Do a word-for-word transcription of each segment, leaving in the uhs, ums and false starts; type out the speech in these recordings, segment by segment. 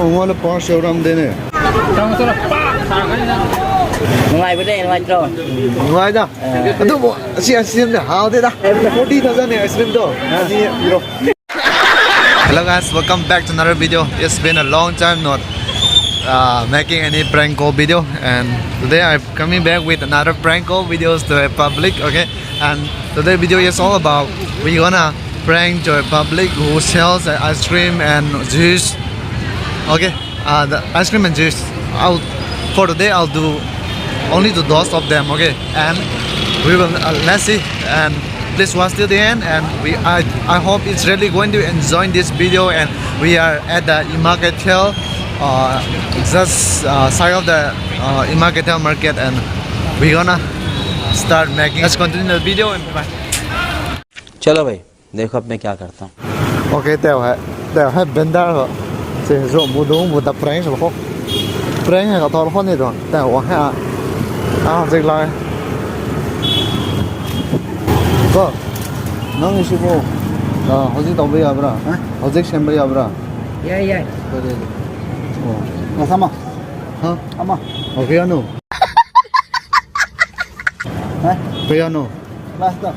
ꯃꯉꯣꯟꯗ ꯄꯥꯔꯁ ꯌꯧꯔꯝꯗꯦꯅꯦ꯫ ꯅꯨꯡꯉꯥꯏꯕꯅꯦ, ꯅꯨꯡꯉꯥꯏꯇ꯭ꯔꯣ? ꯅꯨꯡꯉꯥꯏꯗ꯫ ꯑꯗꯨꯕꯨ ꯑꯁꯤ ꯑꯥꯏꯁ ꯀ꯭ꯔꯤꯝꯗꯤ ꯍꯥꯎꯗꯦꯗ꯫ ꯐꯣꯔꯇꯤ ꯊꯥꯎꯖꯟꯅꯦ ꯑꯥꯏꯁ ꯀ꯭ꯔꯤꯝꯗꯣ꯫ ꯑꯅꯤ ꯄꯤꯔꯣ꯫ Hello guys, welcome back to another video. It's been a long time not uh, making any prank call video, and today I'm coming back with another prank call videos to the public. Okay, and today video is all about we gonna prank to a public who sells uh, ice cream and juice. Okay, uh, the ice cream and juice. I'll for today I'll do only to those of them. Okay, and we will uh, let's see, and please watch till the end, and we I, I hope it's really going to enjoy this video. And we are at the Imaketel, uh, just uh, side of the uh, Imaketel market, and we're gonna start making. Let's continue the video and bye. चलो भाई, देखो अब मैं क्या करता हूँ। Okay, teo hai, teo hai vendor ho. Se zo mu do mu da prank ho. Prank ha ka thol ho ni do. Teo wa ha. Ah, jik lai. Ko. Nang isi ko. Ah, hojik tau bri abra. Ha? Hojik sem bri abra. ꯌꯥꯏ, ꯌꯥꯏ꯫ ꯑꯣ꯫ ꯂꯥꯁ ꯑꯃ꯫ ꯍꯥ? ꯑꯃ꯫ ꯑꯣ, ꯀꯌꯥꯅꯣ? ꯍꯥ? ꯀꯌꯥꯅꯣ? ꯂꯥꯁꯇ꯫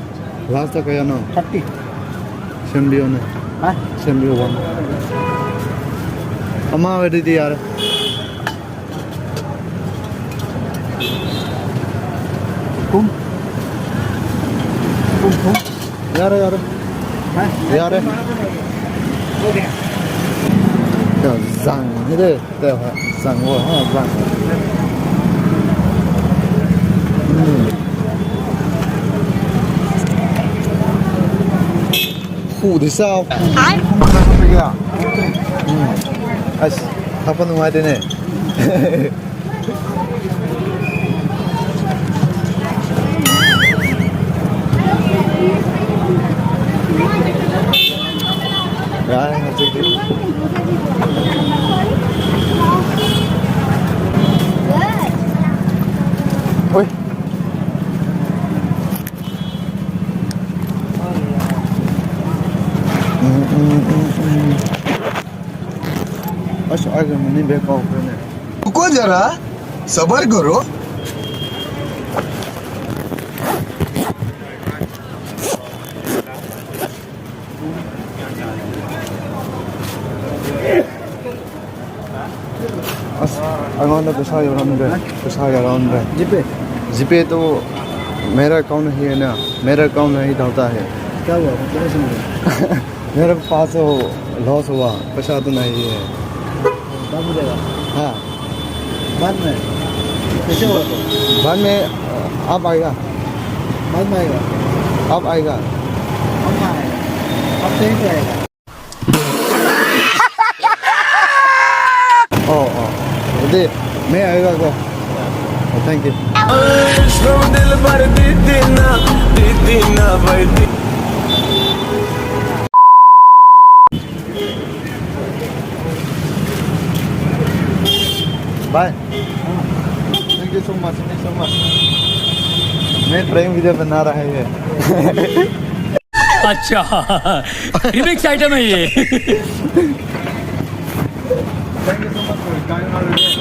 ꯂꯥꯁꯇ ꯀꯌꯥꯅꯣ? ꯊꯥꯔꯇꯤ꯫ ꯁꯦꯝꯕꯤꯌꯣꯅꯦ꯫ ꯍꯥ? ꯁꯦꯝꯕꯤꯌꯣ, ꯋꯥꯟ꯫ ꯑꯃ ꯑꯣꯏꯔꯗꯤ ꯌꯥꯔꯦ꯫ ꯀꯨꯝ꯫ ꯀꯨꯝ, ꯀꯨꯝ꯫ ꯌꯥꯔꯦ, ꯌꯥꯔꯦ꯫ ꯍꯥ? ꯌꯥꯔꯦ꯫ ꯑꯣꯀꯦ꯫ ꯌꯥꯝ ꯆꯪꯉꯤꯗ꯫ ꯇ ꯍ ꯆꯪꯉꯣ ꯍ ꯆꯪꯉꯣ꯫ ꯎꯝ꯫ ꯈꯨꯗꯤ ꯆꯥꯎ꯫ ꯎꯝ꯫ ꯑꯁ ꯍꯥꯞꯄ ꯅꯨꯡꯉꯥꯏꯇꯦꯅꯦ꯫ ꯌꯥꯔꯦ ꯍꯧꯖꯤꯛꯇꯤ꯫ ꯍꯣꯏ꯫ ꯎꯝ, ꯎꯝ, ꯎꯝ, ꯎꯝ꯫ ꯑꯁ, ꯑꯩꯒꯤ ꯃꯅꯤ ꯕꯦꯒ ꯀꯥꯎꯈ꯭ꯔꯦꯅꯦ꯫ ꯔꯨꯀꯣ ꯖꯔꯥ, ꯁꯕꯔ ꯀꯔꯣ꯫ ꯑꯁ, ꯑꯩꯉꯣꯟꯗ ꯄꯩꯁꯥ ꯌꯥꯎꯔꯝꯗ꯭ꯔꯦ, ꯄꯩꯁꯥ ꯌꯥꯎꯔꯝꯗ꯭ꯔꯦ꯫ जीपे? जीपे तो मेरा अकाउंट नहीं है ना, मेरा अकाउंट नहीं डालता है। क्या हुआ? मतलब, समझ मेरे पास वो लॉस हुआ, पैसा तो नहीं है। बाद में देगा। हाँ। बाद में? कैसे होगा तो? बाद में, अब आएगा। बाद में आएगा? अब आएगा। अब कहाँ आएगा? अब कहीं पे आएगा? ओ, ओ। दे, मैं आएगा को। Thank you. Bye. Thank you so much. Thank you so much. मैं prank video बना रहा है। अच्छा, रिमिक्स आइटम है ये। Thank you so much for your kind holiday.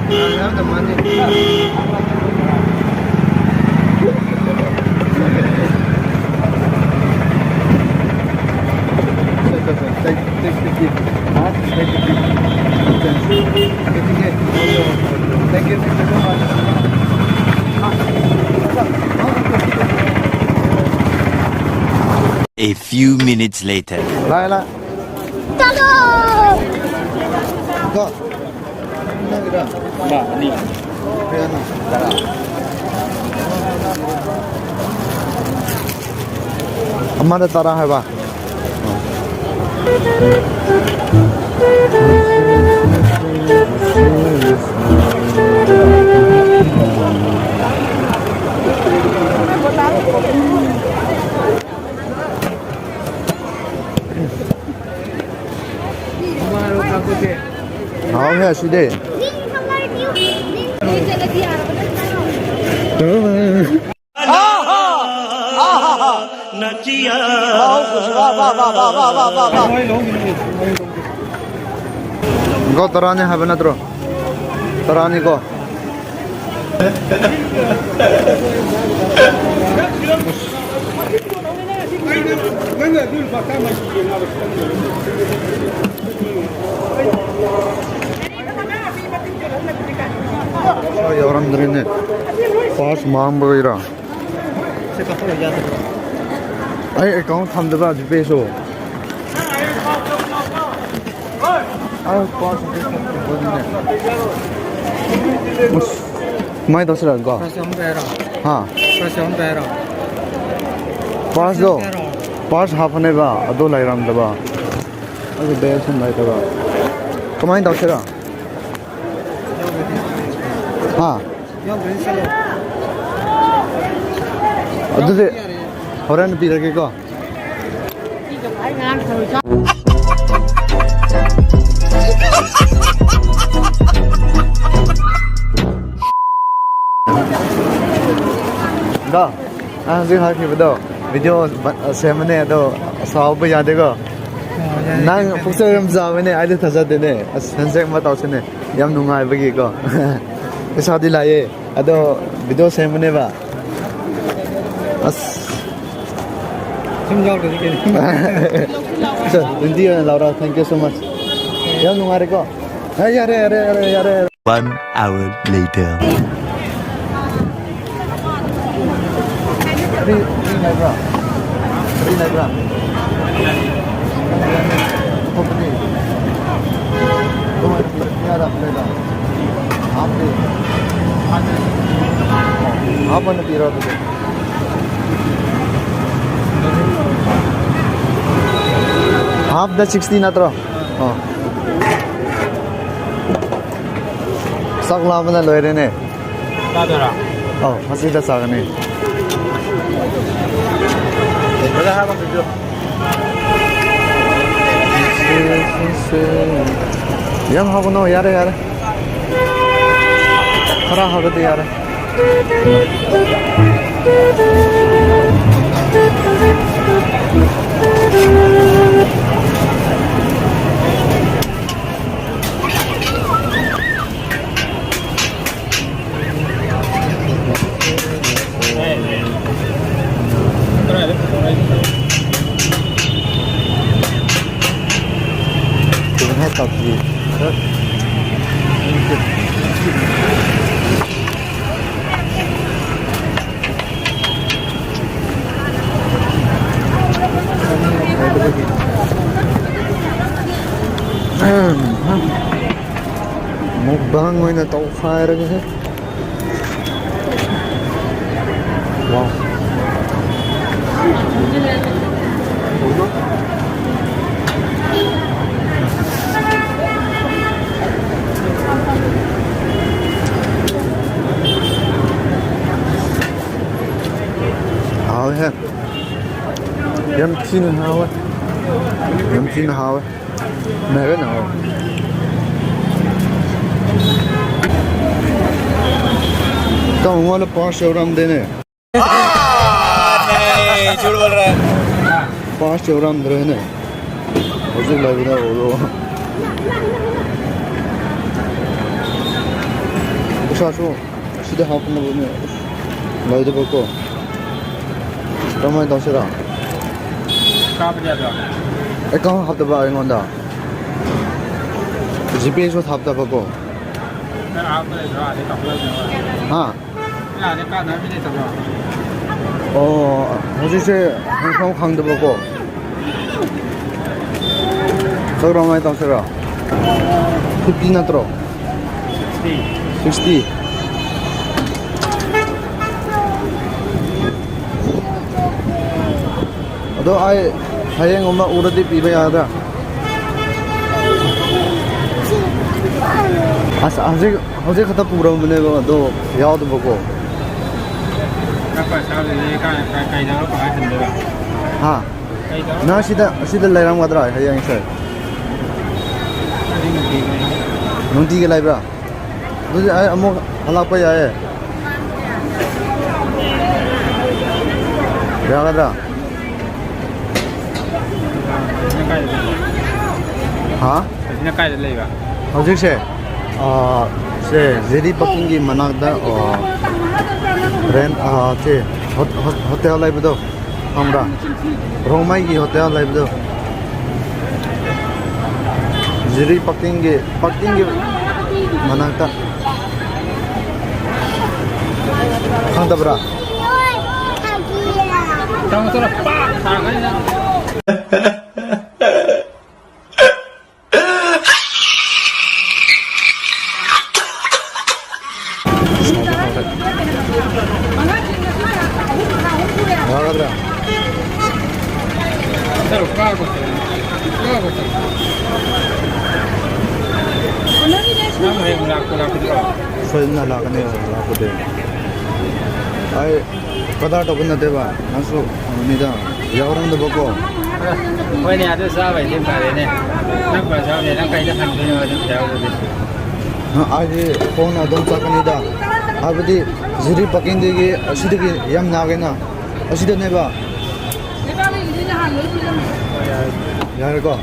I have the money. Take, take the gift. Huh? Take the gift. Thank you. Thank you. Thank you so much. A few minutes later. لا، لا. Go. ꯑꯃꯗ ꯇꯔꯥ ꯍꯥꯏꯕ꯫ ꯍꯥꯎꯋꯦ ꯑꯁꯤꯗꯤ꯫ ꯅꯆꯤꯌꯥ꯫ ꯋꯥ, ꯋꯥ, ꯋꯥ꯫ ꯀꯣ, ꯇꯔꯥꯅꯤ ꯍꯥꯏꯕ ꯅꯠꯇ꯭ꯔꯣ? ꯇꯔꯥꯅꯤꯀꯣ꯫ ꯄꯩꯁꯥ ꯌꯥꯎꯔꯝꯗ꯭ꯔꯦꯅꯦ꯫ ꯄꯥꯁ ꯃꯥꯡꯕꯒꯤꯔꯥ? ꯑꯩ ꯑꯦꯀꯥꯎꯟ ꯊꯝꯗꯕ ꯖꯤꯄꯦꯁꯨ꯫ ꯑꯁ, ꯀꯃꯥꯏꯅ ꯇꯧꯁꯤꯔ ꯀꯣ? ꯄꯥꯁ ꯌꯥꯎꯔꯝꯗ꯭ꯔꯦ ꯍꯥꯏꯔꯣ? ꯍꯥ? ꯄꯥꯁ ꯌꯥꯎꯔꯝꯗ꯭ꯔꯦ ꯍꯥꯏꯔꯣ? ꯄꯥꯁꯇꯣ, ꯄꯥꯁ ꯌꯥꯎꯔꯝꯗ꯭ꯔꯦ ꯍꯥꯏꯔꯣ? ꯄꯥꯁ ꯍꯥꯞꯄꯅꯦꯕ, ꯑꯗꯨ ꯂꯩꯔꯝꯗꯕ꯫ ꯑꯗꯨ ꯕꯦꯂꯦꯟꯁ ꯂꯩꯇꯕ꯫ ꯀꯃꯥꯏꯅ ꯇꯧꯁꯤꯔ? ꯍꯥ? ꯌꯥꯎꯗ꯭ꯔꯗꯤ ꯆꯠꯂꯣ꯫ ꯑꯗꯨꯗꯤ ꯌꯥꯔꯦ꯫ ꯍꯣꯔꯦꯟ ꯄꯤꯔꯒꯦꯀꯣ꯫ ꯗꯣ, ꯅꯪ ꯍꯧꯖꯤꯛ ꯍꯥꯏꯈꯤꯕꯗꯣ, ꯚꯤꯗꯤꯑꯣ ꯕ-, ꯁꯦꯝꯕꯅꯦ ꯑꯗꯣ, ꯁꯥꯎꯕ ꯌꯥꯗꯦꯀꯣ꯫ ꯑꯣ, ꯌꯥꯏ, ꯅꯪ ꯌꯥꯏ, ꯌꯥꯏ꯫ ꯄꯨꯛꯆꯦꯜ ꯌꯥꯝ ꯆꯥꯎꯕꯅꯦ, ꯑꯩꯗꯤ ꯊꯥꯖꯗꯦꯅꯦ꯫ ꯑꯁ, ꯍꯦꯟꯁꯦꯛ ꯑꯃ ꯇꯧꯁꯤꯅꯦ꯫ ꯌꯥꯝ ꯅꯨꯡꯉꯥꯏꯕꯒꯤꯀꯣ꯫ ꯄꯩꯁꯥꯗꯤ ꯂꯥꯛꯑꯦ, ꯑꯗꯣ ꯚꯤꯗꯤꯑꯣ ꯁꯦꯝꯕꯅꯦꯕ꯫ ꯑꯁ꯫ ꯁꯨꯝ ꯌꯥꯎꯗ꯭ꯔꯗꯤ ꯀꯩꯅꯣ꯫ ꯁꯦ, ꯇ꯭ꯋꯦꯟꯇꯤ ꯑꯣꯏꯅ ꯂꯧꯔꯣ꯫ Thank you so much꯫ ꯌꯥꯝ ꯅꯨꯡꯉꯥꯏꯔꯦꯀꯣ? ꯑꯦ, ꯌꯥꯔꯦ, ꯌꯥꯔꯦ, ꯌꯥꯔꯦ, ꯌꯥꯔꯦ꯫ One hour later. ꯀꯔꯤ, ꯀꯔꯤ ꯂꯩꯕ꯭ꯔꯥ? ꯀꯔꯤ ꯂꯩꯕ꯭ꯔꯥ? ꯑꯇꯣꯞꯄꯗꯤ? ꯑꯗꯨꯃꯥꯏꯅ ꯄꯤꯔꯛꯄ ꯌꯥꯗꯕ ꯂꯩꯕ꯭ꯔꯥ? ꯍꯥꯞꯇꯦ꯫ ꯍꯥꯞ ꯑꯣꯏꯅ ꯄꯤꯔꯣ ꯑꯗꯨꯗꯤ꯫ ꯍꯥꯞꯇ ꯁꯤꯛꯁꯇꯤ ꯅꯠꯇ꯭ꯔꯣ? ꯑꯣ꯫ ꯆꯥꯛ ꯂꯥꯝꯕꯅ ꯂꯣꯏꯔꯦꯅꯦ꯫ ꯆꯥꯗꯣꯏꯔꯥ? ꯑꯧ, ꯃꯁꯤꯗ ꯆꯥꯒꯅꯤ꯫ ꯕ꯭ꯔꯗꯔ, ꯍꯥꯞ ꯑꯃ ꯄꯤꯕꯤꯌꯣ꯫ ꯌꯥꯝ ꯍꯥꯞꯀꯅꯣ, ꯌꯥꯔꯦ, ꯌꯥꯔꯦ꯫ ꯈꯔ ꯍꯥꯞꯄꯗꯤ ꯌꯥꯔꯦ꯫ Mukbang ꯑꯣꯏꯅ ꯇꯧꯈꯥꯏꯔꯒꯦ꯫ Wow. ꯍꯥꯎꯋꯦꯍꯦ꯫ ꯌꯥꯝ ꯊꯤꯅ ꯍꯥꯎꯋꯦ꯫ ꯌꯥꯝ ꯊꯤꯅ ꯍꯥꯎꯋꯦ꯫ ꯃꯦꯔꯦꯅ ꯍꯥꯎꯋꯦ꯫ ꯇꯥꯃꯣ, ꯃꯉꯣꯟꯗ ꯄꯥꯁ ꯌꯧꯔꯝꯗꯦꯅꯦ꯫ नहीं, झूठ बोल रहा है। ꯄꯥꯁ ꯌꯧꯔꯝꯗ꯭ꯔꯦꯅꯦ꯫ ꯍꯧꯖꯤꯛ ꯂꯩꯕꯗ ꯎꯔꯣ꯫ ꯄꯩꯁꯥꯁꯨ ꯑꯁꯤꯗ ꯍꯥꯞꯅꯕꯅꯦ꯫ ꯂꯩꯗꯕꯀꯣ꯫ ꯀꯃꯥꯏꯅ ꯇꯧꯁꯤꯔꯥ? ꯀꯥꯞꯄꯗꯤ ꯌꯥꯗ꯭ꯔꯣ? ꯑꯦꯀꯥꯎꯟ ꯍꯥꯞꯇꯕ ꯑꯩꯉꯣꯟꯗ꯫ ꯖꯤꯄꯦꯁꯨ ꯍꯥꯞꯇꯕꯀꯣ꯫ ꯅꯪ ꯍꯥꯞꯄ ꯂꯩꯇ꯭ꯔꯣ? ꯑꯗꯩ ꯀꯥꯞꯄ ꯂꯩꯇ꯭ꯔꯣ? ꯍꯥ? ꯅꯪ ꯑꯗꯩ ꯀꯥꯞꯅꯕ ꯃꯤ ꯂꯩꯇꯕ꯭ꯔꯣ? ꯑꯣ, ꯍꯧꯖꯤꯛꯁꯦ ꯍꯪꯐꯝ ꯈꯪꯗꯕꯀꯣ꯫ ꯆꯧꯔꯥꯛ ꯀꯃꯥꯏꯅ ꯇꯧꯁꯤꯔꯣ? ꯐꯤꯐꯇꯤ ꯅꯠꯇ꯭ꯔꯣ? ꯁꯤꯛꯁꯇꯤ꯫ ꯁꯤꯛꯁꯇꯤ꯫ ꯑꯗꯣ ꯑꯩ ꯍꯌꯦꯡꯒꯨꯝꯕ ꯎꯔꯗꯤ ꯄꯤꯕ ꯌꯥꯒꯗ꯭ꯔꯥ? ꯑꯁ, ꯍꯧꯖꯤꯛ, ꯍꯧꯖꯤꯛ ꯈꯛꯇ ꯄꯨꯔꯝꯕꯅꯦꯕ, ꯑꯗꯣ ꯌꯥꯎꯗꯕꯀꯣ꯫ ꯅꯪ ꯄꯩꯁꯥ ꯂꯩꯔꯦ ꯀꯥꯏ, ꯀꯥꯏ, ꯀꯩꯗꯧꯔ ꯀꯃꯥꯏ ꯍꯟꯗꯣꯏꯕ? ꯍꯥ? ꯀꯩꯗꯧꯔ? ꯅꯪ ꯁꯤꯗ, ꯁꯤꯗ ꯂꯩꯔꯝꯒꯗ꯭ꯔꯥ ꯍꯌꯦꯡꯁꯦ? ꯑꯩ ꯅꯨꯡꯇꯤꯒꯤ ꯂꯩ꯫ ꯅꯨꯡꯇꯤꯒꯤ ꯂꯩꯕ꯭ꯔꯥ? ꯑꯗꯨꯗꯤ ꯑꯩ ꯑꯃꯨꯛ ꯍꯜꯂꯛꯄ ꯌꯥꯏꯌꯦ꯫ ꯌꯥꯒꯗ꯭ꯔꯥ? ꯅꯪ ꯀꯥꯏꯗ ꯂꯩꯕ? ꯍꯥ? ꯍꯧꯖꯤꯛꯅ ꯀꯥꯏꯗ ꯂꯩꯕ? ꯍꯧꯖꯤꯛꯁꯦ, ꯑꯥ, ꯁꯦ, ꯖꯦꯔꯤ ꯄꯥꯔꯀꯤꯡꯒꯤ ꯃꯅꯥꯛꯇ, ꯑꯥ, ꯔꯦꯟ, ꯑꯥ, ꯁꯦ, ꯍꯣ-, ꯍꯣ-, ꯍꯣꯇꯦꯜ ꯂꯩꯕꯗꯣ ꯈꯪꯕ꯭ꯔꯥ? ꯔꯣꯡꯃꯩꯒꯤ ꯍꯣꯇꯦꯜ ꯂꯩꯕꯗꯣ꯫ ꯖꯤꯔꯤ ꯄꯥꯔꯀꯤꯡꯒꯤ, ꯄꯥꯔꯀꯤꯡꯒꯤ ꯃꯅꯥꯛꯇ꯫ ꯈꯪꯗꯕ꯭ꯔꯥ? ꯇꯥꯃꯣ ꯆꯠꯂꯣ, ꯄꯥꯛ ꯊꯥꯔꯛꯀꯅꯤ ꯅꯪ꯫ ꯌꯥꯒꯗ꯭ꯔꯥ? ꯆꯠꯂꯣ, ꯀꯥꯔꯒ ꯆꯠꯂꯣ꯫ ꯀꯥꯔꯒ ꯆꯠꯂꯣ꯫ ꯅꯪ ꯍꯌꯦꯡ ꯂꯥꯛꯄ ꯂꯥꯛꯄꯗꯤ ꯂꯥꯛꯑꯣ꯫ ꯁꯣꯏꯗꯅ ꯂꯥꯛꯀꯅꯤ, ꯂꯥꯛꯄꯗꯤ꯫ ꯑꯩ ꯀꯗꯥꯔ ꯇꯧꯕ ꯅꯠꯇꯦꯕ, ꯅꯪꯁꯨ ꯈꯪꯉꯝꯅꯤꯗ, ꯌꯥꯎꯔꯝꯗꯕꯀꯣ꯫ ꯍꯣꯏꯅꯦ, ꯑꯗꯨ ꯆꯥꯕꯩꯗꯤ ꯐꯔꯦꯅꯦ꯫ ꯅꯪ ꯄꯩꯁꯥ ꯌꯥꯎꯗꯦ, ꯅꯪ ꯀꯩꯗ ꯍꯟꯗꯣꯏꯅꯣ ꯑꯗꯨ ꯄꯩꯁꯥ ꯌꯥꯎꯗ꯭ꯔꯗꯤ? ꯑ, ꯑꯩꯗꯤ ꯈꯣꯡꯅ ꯑꯗꯨꯝ ꯆꯠꯀꯅꯤꯗ꯫ ꯍꯥꯏꯕꯗꯤ ꯖꯤꯔꯤ ꯄꯥꯔꯀꯤꯡꯗꯒꯤ ꯑꯁꯤꯗꯒꯤ ꯌꯥꯝ ꯅꯥꯒꯦꯅ꯫ ꯑꯁꯤꯗꯅꯦꯕ꯫ ꯌꯥꯔꯦꯀꯣ?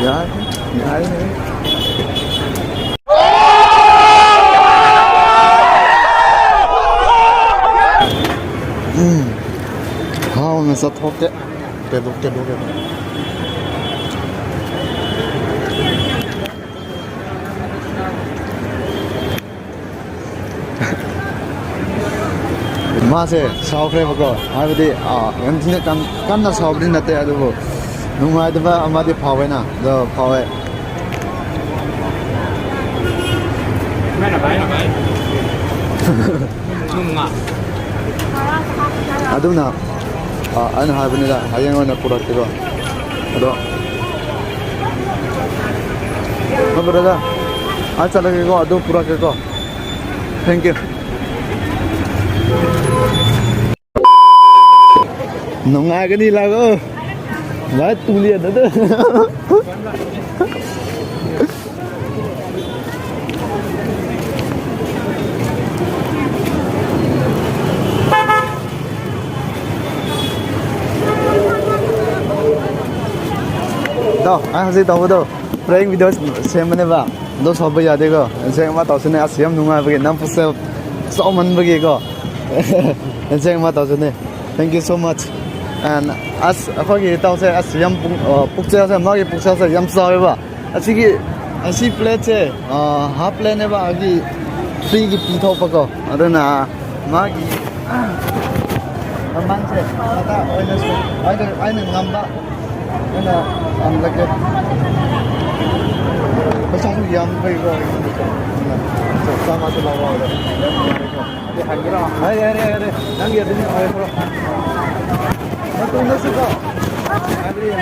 ꯌꯥꯏ, ꯌꯥꯏ, ꯌꯥꯏ꯫ ꯎꯝ, ꯍꯥꯎꯅ ꯆꯠꯊꯣꯛꯀꯦ꯫ ꯀꯩꯗꯧ-, ꯀꯩꯗꯧ-, ꯀꯩꯗꯧ-, ꯃꯥꯁꯦ ꯁꯥꯎꯈ꯭ꯔꯦꯕꯀꯣ, ꯍꯥꯏꯕꯗꯤ, ꯑꯥ, ꯌꯥꯝ ꯊꯤꯅ ꯀꯟ-, ꯀꯟꯅ ꯁꯥꯎꯕꯗꯤ ꯅꯠꯇꯦ, ꯑꯗꯨꯕꯨ ꯅꯨꯡꯉꯥꯏꯇꯕ ꯑꯃꯗꯤ ꯐꯥꯎꯋꯦꯅ, ꯑꯗꯣ ꯐꯥꯎꯋꯦ꯫ ꯑꯗꯨꯅ, ꯑ, ꯑꯩꯅ ꯍꯥꯏꯕꯅꯤꯗ, ꯍꯌꯦꯡ ꯑꯣꯏꯅ ꯄꯨꯔꯛꯀꯦꯀꯣ꯫ ꯑꯗꯣ, ꯍꯣꯏ, brother, ꯑꯩ ꯆꯠꯂꯒꯦꯀꯣ, ꯑꯗꯨ ꯄꯨꯔꯛꯀꯦꯀꯣ꯫ Thank you꯫ ꯅꯨꯡꯉꯥꯏꯒꯅꯤ, ꯂꯥꯛꯑꯣ꯫ ꯚꯥꯏ, ꯇꯨꯂꯤ ꯑꯗꯨꯗ꯫ ꯏꯇꯥꯎ, ꯑꯩ ꯍꯧꯖꯤꯛ ꯇꯧꯕꯗꯣ prank video ꯁꯦꯝꯕꯅꯦꯕ꯫ ꯑꯗꯣ ꯁꯥꯎꯕ ꯌꯥꯗꯦꯀꯣ꯫ Prank ꯑꯃ ꯇꯧꯁꯤꯅꯦ꯫ ꯑꯁ, ꯌꯥꯝ ꯅꯨꯡꯉꯥꯏꯕꯒꯤ, ꯅꯝ ꯄꯨꯛꯆꯦꯜ ꯆꯥꯎꯃꯟꯕꯒꯤꯀꯣ꯫ Prank ꯑꯃ ꯇꯧꯁꯤꯅꯦ꯫ Thank you so much. And ꯑꯁ, ꯑꯩꯈꯣꯏꯒꯤ ꯏꯇꯥꯎꯁꯦ, ꯑꯁ, ꯌꯥꯝ ꯄꯨꯛ-, ꯑ, ꯄꯨꯛꯆꯦꯜꯁꯦ, ꯃꯥꯒꯤ ꯄꯨꯛꯆꯦꯜꯁꯦ ꯌꯥꯝ ꯆꯥꯎꯋꯦꯕ꯫ ꯑꯁꯤꯒꯤ, ꯑꯁꯤ plateꯁꯦ, ꯑ, half plateꯅꯦꯕ, ꯑꯩꯒꯤ freeꯒꯤ ꯄꯤꯊꯣꯛꯄꯀꯣ꯫ ꯑꯗꯨꯅ ꯃꯥꯒꯤ ꯃꯃꯜꯁꯦ ꯃꯇꯥ ꯑꯣꯏꯅꯁꯨ ꯑꯩꯅ, ꯑꯩꯅ ꯉꯝꯕ ꯑꯩꯅ ꯇꯝꯂꯛꯀꯦ꯫ ꯄꯩꯁꯥꯁꯨ ꯌꯥꯝꯕꯩꯀꯣ, ꯑꯩꯉꯣꯟꯗꯁꯨ꯫ ꯆꯥꯝꯃꯁꯨ ꯂꯧꯔꯣ꯫ ꯌꯥꯝ ꯅꯨꯡꯉꯥꯏꯔꯦꯀꯣ꯫ ꯑꯗꯨ ꯍꯥꯏꯒꯦꯔꯣ? ꯍꯥꯏ, ꯌꯥꯔꯦ, ꯌꯥꯔꯦ꯫ ꯅꯪꯒꯤ ꯑꯗꯨꯝ ꯍꯥꯏꯈ꯭ꯔꯣ꯫ ꯃꯇꯨꯡꯗꯁꯨꯀꯣ,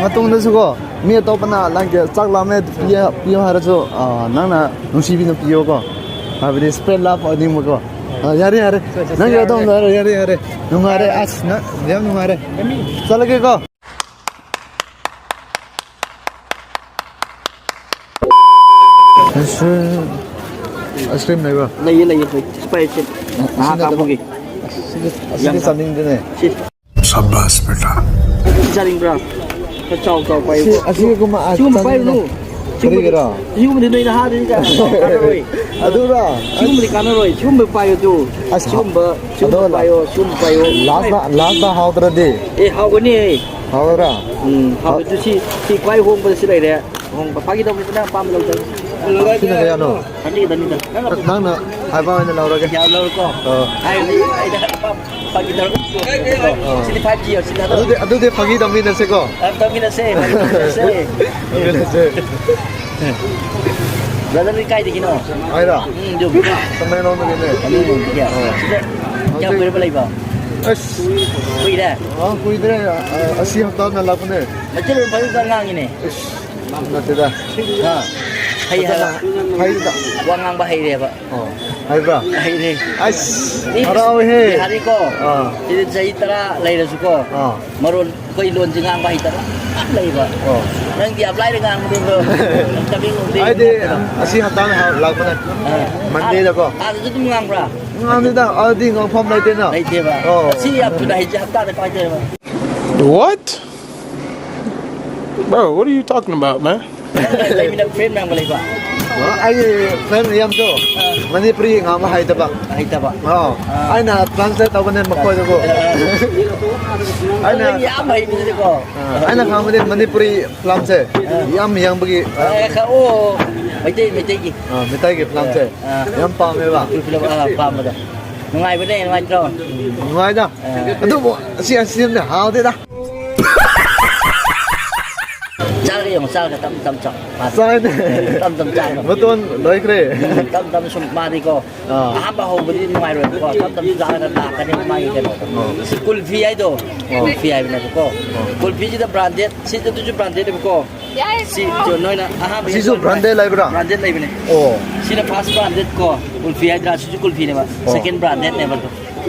ꯃꯇꯨꯡꯗꯁꯨꯀꯣ, ꯃꯤ ꯑꯇꯣꯞꯄꯅ ꯅꯪꯒꯤ ꯆꯥꯛ ꯂꯥꯝꯃꯦ, ꯄꯤꯌꯦ, ꯄꯤꯌꯣ ꯍꯥꯏꯔꯁꯨ, ꯑ, ꯅꯪꯅ ꯅꯨꯡꯁꯤꯕꯤꯅ ꯄꯤꯌꯣꯀꯣ꯫ ꯍꯥꯏꯕꯗꯤ spread love ꯑꯣꯏꯅꯤꯡꯕꯀꯣ꯫ ꯑ, ꯌꯥꯔꯦ, ꯌꯥꯔꯦ꯫ ꯅꯪꯒꯤ ꯑꯗꯨꯝ ꯌꯥꯔꯦ, ꯌꯥꯔꯦ, ꯌꯥꯔꯦ꯫ ꯅꯨꯡꯉꯥꯏꯔꯦ, ꯑꯁ, ꯅꯪ ꯌꯥꯝ ꯅꯨꯡꯉꯥꯏꯔꯦ꯫ ꯆꯠꯂꯒꯦꯀꯣ꯫ ꯑꯥꯏꯁ ꯀ꯭ꯔꯤꯝ ꯂꯩꯕ꯭ꯔꯣ? ꯂꯩꯌꯦ, ꯂꯩꯌꯦ, ꯂꯩ꯫ ꯁꯤ ꯄꯥꯏꯔꯤꯁꯦ꯫ ꯅꯍꯥ ꯑꯁꯤ ꯅꯠꯇꯕ? ꯀꯥꯡꯕꯨꯒꯤ꯫ ꯑꯁꯤꯗꯤ, ꯑꯁꯤꯗꯤ ꯌꯥꯝ ꯆꯥꯅꯤꯡꯗꯦꯅꯦ꯫ ꯁꯤ꯫ ꯁꯥꯕꯥꯁ ꯕꯦꯇꯥ꯫ ꯆꯥꯅꯤꯡꯕ꯭ꯔꯥ? ꯈꯔ ꯆꯥꯎ ꯆꯥꯎ ꯄꯥꯏꯌꯨ꯫ ꯁꯤ, ꯑꯁꯤꯒꯨꯝꯕ, ꯑ, ꯁꯤꯒꯨꯝꯕ ꯆꯥꯅꯤꯡꯗꯦ꯫ ꯄꯥꯏꯔꯨꯅꯨ꯫ ꯁꯤꯒꯨꯝꯕꯗꯤ, ꯀꯔꯤꯒꯤꯔꯣ? ꯁꯤꯒꯨꯝꯕꯗꯤ ꯅꯣꯏ ꯅꯍꯥꯗꯗꯤ ꯀꯌꯥ ꯀꯥꯟꯅꯔꯣꯏ꯫ ꯑꯗꯨꯔꯣ? ꯁꯤꯒꯨꯝꯕꯗꯤ ꯀꯥꯟꯅꯔꯣꯏ꯫ ꯁꯤꯒꯨꯝꯕ ꯄꯥꯏꯌꯨ ꯇꯨ꯫ ꯑꯁ, ꯁꯤꯒꯨꯝꯕ, ꯁꯤꯒꯨꯝꯕ ꯑꯗꯣ ꯄꯥꯏꯌꯣ, ꯁꯤꯒꯨꯝꯕ ꯄꯥꯏꯌꯣ꯫ ꯂꯥꯁꯇ, ꯂꯥꯁꯇ ꯍꯥꯎꯗ꯭ꯔꯗꯤ? ꯑꯦ, ꯍꯥꯎꯒꯅꯤ꯫ ꯍꯥꯎꯒꯗ꯭ꯔꯥ? ꯎꯝ, ꯍꯥꯎ-, ꯍꯥꯎꯕꯗꯨ ꯁꯤ, ꯁꯤ ꯈ꯭ꯋꯥꯏ ꯍꯣꯡꯕꯗ ꯁꯤ ꯂꯩꯔꯦ꯫ ꯍꯣꯡꯕ꯫ ꯐꯥꯒꯤ ꯇꯧꯕꯅꯤꯗ, ꯅꯪ ꯑꯄꯥꯝꯕ ꯂꯧꯖꯔꯣ꯫ ꯁꯤꯅ ꯀꯌꯥꯅꯣ? ꯆꯅꯤ ꯈꯛꯇꯅꯤꯗ꯫ ꯅꯪ ꯅꯪꯅ ꯍꯥꯏꯕ ꯑꯣꯏꯅ ꯂꯧꯔꯒꯦ꯫ ꯌꯥꯝ ꯂꯧꯔꯣꯀꯣ꯫ ꯑꯥ꯫ ꯍꯥꯏꯕꯗꯤ ꯑꯩꯅ ꯑꯄꯥꯝꯕ ꯐꯥꯒꯤ ꯇꯧꯔꯒ ꯑꯥ꯫ ꯁꯤꯗꯤ five G ꯌꯧꯔꯁꯤ ꯊꯥꯗꯣꯛ꯫ ꯑꯗꯨꯗꯤ, ꯑꯗꯨꯗꯤ ꯐꯥꯒꯤ ꯇꯧꯃꯤꯟꯅꯁꯦꯀꯣ꯫ ꯑ, ꯇꯧꯃꯤꯟꯅꯁꯦ, ꯐꯥꯒꯤ ꯇꯧꯃꯤꯟꯅꯁꯦ꯫ ꯇꯧꯃꯤꯟꯅꯁꯦ꯫ Brother ꯗꯤ ꯀꯥꯏꯗꯒꯤꯅꯣ? ꯑꯩꯔꯣ? ꯎꯝ, ꯑꯗꯨ꯫ ꯇꯃꯦꯡꯂꯣꯡꯗꯒꯤꯅꯦ꯫ ꯇꯃꯦꯡꯂꯣꯡꯗꯒꯤ꯫ ꯑꯥ꯫ ꯁꯤꯗ ꯀꯌꯥꯝ ꯍꯧꯖꯤꯛ ꯀꯨꯏꯔꯕ ꯂꯩꯕ? ꯑꯁ꯫ ꯀꯨꯏꯔꯦ? ꯑꯥ, ꯀꯨꯏꯗ꯭ꯔꯦ꯫ ꯑ, ꯑ, ꯑꯁꯤ ꯍꯞꯇꯥꯅ ꯂꯥꯛꯄꯅꯦ꯫ ꯃꯩꯇꯩꯂꯣꯟ ꯐꯖꯅ ꯉꯥꯡꯉꯤꯅꯦ꯫ ꯏꯁ꯫ ꯅꯠꯇꯦꯗ꯫ ꯑꯥ꯫ ꯍꯩ ꯍꯥꯏꯕ꯫ ꯐꯖꯅ ꯍꯩꯗ꯫ ꯋꯥ ꯉꯥꯡꯕ ꯍꯩꯔꯦꯕ꯫ ꯑꯣ, ꯍꯩꯕ꯭ꯔꯥ? ꯍꯩꯔꯦ꯫ ꯑꯁ, ꯃꯤ ꯍꯔꯥꯎꯋꯦꯍꯦ꯫ ꯕꯤꯍꯥꯔꯤꯀꯣ꯫ ꯑꯥ꯫ ꯁꯤꯗ ꯆꯍꯤ ꯇꯔꯥ ꯂꯩꯔꯁꯨꯀꯣ꯫ ꯑꯥ꯫ ꯃꯔꯣꯟ ꯑꯩꯈꯣꯏ ꯂꯣꯟꯁꯦ ꯉꯥꯡꯕ ꯍꯩꯇꯕ ꯌꯥꯝ ꯂꯩꯕ꯫ ꯑꯣ꯫ ꯅꯪꯗꯤ ꯌꯥꯝ ꯂꯥꯏꯅ ꯉꯥꯡꯕꯗꯣ꯫ ꯇꯃꯦꯡꯂꯣꯡꯗꯤ ꯑꯩꯗꯤ ꯉꯥꯡꯕꯗꯣ꯫ ꯑꯁꯤ ꯍꯞꯇꯥꯅ ꯍꯥ-, ꯂꯥꯛꯄꯅꯦ꯫ ꯑꯥ꯫ ꯃꯟꯗꯦꯗꯀꯣ꯫ ꯑꯥꯗꯁꯨ ꯑꯗꯨꯝ ꯉꯥꯡꯕ꯭ꯔꯥ? ꯉꯥꯡꯗꯦꯗ, ꯑꯥꯗꯗꯤ ꯉꯥꯡꯐꯝ ꯂꯩꯇꯦꯅ꯫ ꯂꯩꯇꯦꯕ꯫ ꯑꯣ꯫ ꯁꯤ ꯌꯥꯝ ꯊꯨꯅ ꯍꯩꯖ-, ꯍꯞꯇꯥꯗ ꯀꯃꯥꯏꯅ ꯇꯧꯋꯦꯕ? What? Bro, what are you talking about, man? ꯅꯪꯒ ꯂꯩꯃꯤꯟꯅꯕ friend ꯃꯌꯥꯝꯒ ꯂꯩꯕ? ꯑꯩꯒꯤ ꯐ꯭ꯔꯦꯟ ꯃꯌꯥꯝꯁꯨ ꯃꯅꯤꯄꯨꯔꯤ ꯉꯥꯡꯕ ꯍꯩꯇꯕ꯫ ꯍꯩꯇꯕ꯫ ꯑꯣ, ꯑꯩꯅ ꯇ꯭ꯔꯥꯟꯁꯂꯦꯠ ꯇꯧꯕꯅꯦ ꯃꯈꯣꯏꯗꯀꯣ꯫ ꯑꯩꯅ ꯌꯥꯝ ꯍꯩꯕꯅꯤꯀꯣ꯫ ꯑꯩꯅ ꯈꯪꯕꯗꯤ ꯃꯅꯤꯄꯨꯔꯤ ꯐꯤꯂꯝꯁꯦ ꯌꯥꯝ ꯌꯦꯡꯕꯒꯤ, ꯑꯦ, ꯈ- ꯑꯣ, ꯃꯩꯇꯩ ꯃꯩꯇꯩꯒꯤ꯫ ꯑ, ꯃꯩꯇꯩꯒꯤ ꯐꯤꯂꯝꯁꯦ ꯑꯥ꯫ ꯌꯥꯝ ꯄꯥꯝꯃꯦꯕ꯫ ꯐꯤꯂꯝ ꯑꯥ, ꯄꯥꯝꯕꯗꯣ꯫ ꯅꯨꯡꯉꯥꯏꯕꯅꯦ, ꯅꯨꯡꯉꯥꯏꯇ꯭ꯔꯣ? ꯅꯨꯡꯉꯥꯏꯗ꯫ ꯑꯗꯨꯕꯨ ꯑꯁꯤ ꯑꯁꯤꯅ ꯍꯥꯎꯗꯦꯗ꯫ ꯆꯥꯔꯒ ꯌꯦꯡꯉꯣ, ꯆꯥꯔꯒ ꯇꯞ ꯇꯞ ꯆꯥꯎ꯫ ꯆꯥꯏꯅꯦ꯫ ꯇꯞ ꯇꯞ ꯆꯥꯔꯒ꯫ ꯃꯇꯣꯟ ꯂꯣꯏꯈ꯭ꯔꯦ꯫ ꯎꯝ, ꯇꯞ ꯇꯞ ꯁꯨꯝ ꯃꯥꯗꯤꯀꯣ꯫ ꯑꯥ꯫ ꯑꯍꯥꯟꯕ ꯍꯧꯕꯗꯤ ꯅꯨꯡꯉꯥꯏꯔꯣꯏꯕꯀꯣ꯫ ꯇꯞ ꯇꯞ ꯆꯥꯔꯒ ꯂꯥꯛꯀꯅꯤ ꯃꯥꯒꯤ ꯀꯩꯅꯣꯗꯣ꯫ ꯑꯣ꯫ ꯁꯤ ꯀꯨꯜꯐꯤ ꯍꯥꯏꯗꯣ꯫ ꯑꯣ꯫ ꯀꯨꯜꯐꯤ ꯍꯥꯏꯕꯅꯦꯕꯀꯣ꯫ ꯑꯣ꯫ ꯀꯨꯜꯐꯤꯁꯤꯗ ꯕ꯭ꯔꯥꯟꯗꯦꯠ, ꯁꯤ ꯑꯗꯨꯁꯨ ꯕ꯭ꯔꯥꯟꯗꯦꯠꯅꯦꯕꯀꯣ꯫ ꯁꯤ ꯅꯣꯏꯅ ꯑꯍꯥꯟꯕ ꯁꯤꯁꯨ ꯕ꯭ꯔꯥꯟꯗꯦꯠ ꯂꯩꯕ꯭ꯔꯥ? ꯕ꯭ꯔꯥꯟꯗꯦꯠ ꯂꯩꯕꯅꯦ꯫ ꯑꯣ꯫ ꯁꯤꯅ ꯐꯥꯔꯁ ꯕ꯭ꯔꯥꯟꯗꯦꯠ ꯀꯣ꯫ ꯀꯨꯜꯐꯤ ꯍꯥꯏꯗ꯭ꯔꯥ? ꯁꯤꯁꯨ ꯀꯨꯜꯐꯤꯅꯦꯕ꯫ ꯑꯣ꯫ ꯁꯦꯀꯦꯟ ꯕ꯭ꯔꯥꯟꯗꯦꯠꯅꯦꯕ ꯑꯗꯣ꯫